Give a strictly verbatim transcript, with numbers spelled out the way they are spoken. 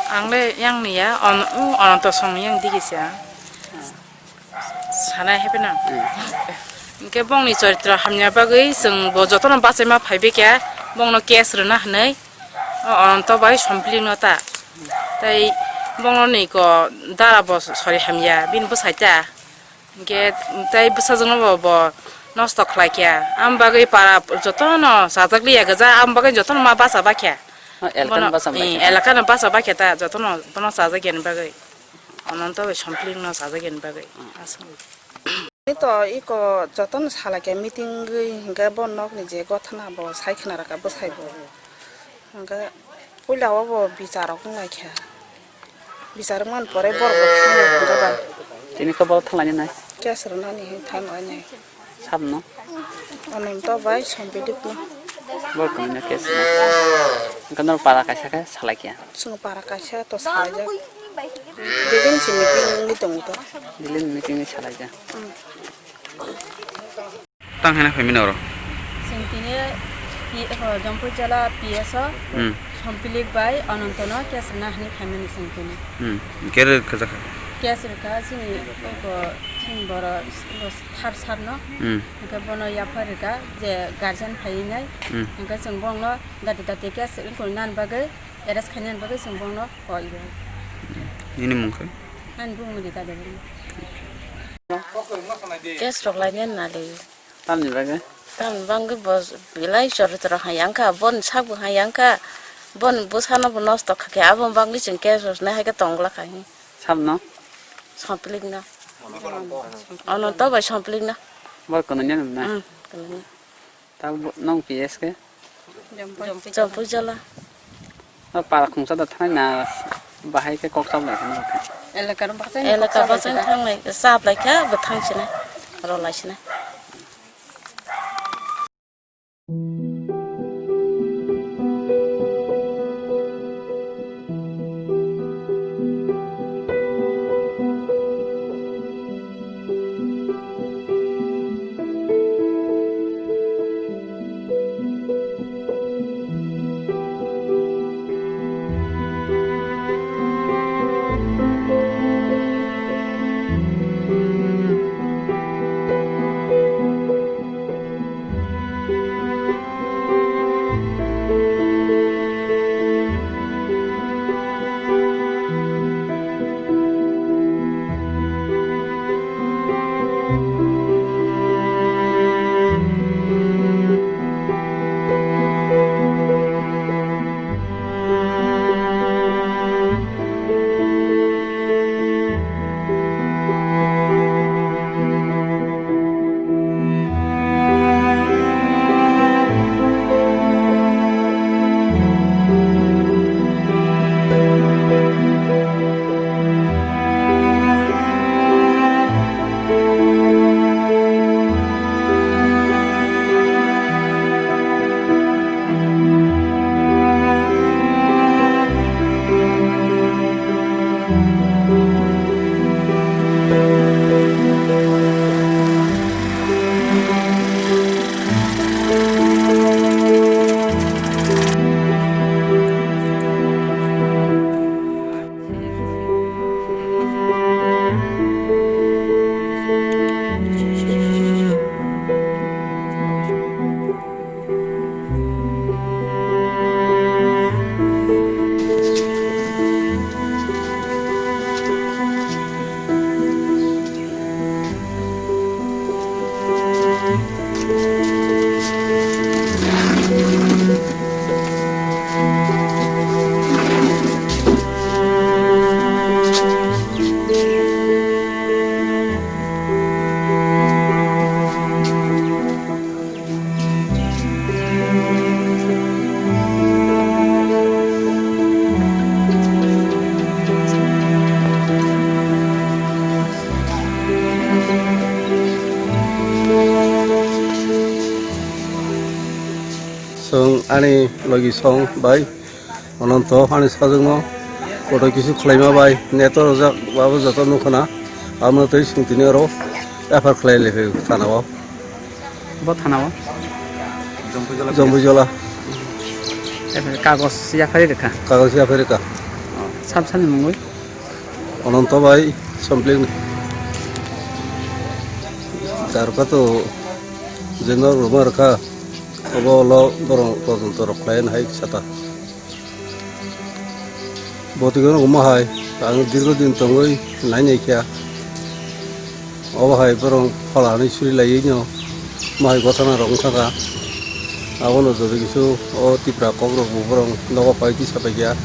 Ang le yang ni ya, on-, o Ananto song ni yang digi se ang. Sanai happy na. Hmm. Hingke bongni choritro hamya bagwi chwng bo jotono bachaima phaibe khe bongno case rwna hwnwi o Ananto bai Sompili no ta. Tai bongno ni ko dara bo sori hamya, bini bwsai ta. Hingke tai bwsajwkno bo, bo nosto khlai khe. Am bagwi para jotono sajak liya gajak, am bagwi jotono ma bacha bakhe. O elakano Bono, bacha eh, bakhe ta? Elakano bacha bakhe ta, jotono bono sajak yani bagwi. Ananto bai Sompili no sajak yani bagwi. Hmm. Aswk. Ito iko jotono salai khe meeting gwi hingke bo nokni je gothana bo sai khna rwkha bwsai bo. Hingke puila o bo bichar rok wng lai kha. Bichar wngmani pore borok bo thang lai hingke ba. Tini khe borok thang lai nai? Case rwnani hin thang lai nai. Sabno? Ananto bai Sompili no. Borok kwmwi no case rwna. Hingke norok para kaisa khe salai kha? Chwng para kaisa to salai jak. Jejin si meeting wngwi tongo to. Jejin meeting wngwi salai jak. Hmm. Tang hwnwi phaimani oro? Chwng tini P-, o, Jampui jala P S o Hmm. Sompilik bai Anantono case rwna hwnwi phaimani chwng tini. Hmm. Hingke rwkha jakha? Case rwkha chini oko chini boro thar sarno. Hmm. Hingke bono yaphar rwkha je guardian phaiwi nai. Hmm. Hingke chwng bongno dati dati case wngkol nan bagwi arrest khainani bagwi chwng bongno koi rw. Nini mung khe? Ani bumung ni kade bumung. Case rok lainani nali. Tamni bagwi? Tamni bagwi bo belai choritrok hai wngkha, boni sakbo hai wngkha, boni bwsano bo nosto kha khe, aboni bagwi chwng case rwsnai hai khe tong glak hai. Sabno? Somplik no. Ananto bai Somplik no. Bor kono nyan na? Hmm, kono nyan. Tabuk bo nong P S khe? Jampui jala. O para khungsa da thanai na bahai khe kok chap lai khe nang khe? Elaka rok bachaini kok chap lai khe. Elaka bachaini thang lai, chap lai khe bo thang sinai, rw lai sinai. Chwng ani logi song bai Ananto ani sajwkno kotor kisu khlaima bai neto rwjak abo joto nukho na. Amo tei chwng tini oro F I R khlai le thana o. Bo thana o? Jompuijola. Jompuijola. F I R kagos yaphari rwkha? Kagos yaphari rwkha. Oh. Sab sani mungwi. Ononto bai sompleng. Darka to jenor rumar kha. Obo lo borong todonto rok khlai hai sata. Botwi gwnang omo hai ang dirgo din tongwi nai nai kha. Obo hai borong phola hinwi suri laiwi no omo hai gotana rok wngkha kha. Abono joto kisu o Tipra kok rok bo borong nogo pai tisa pai kha.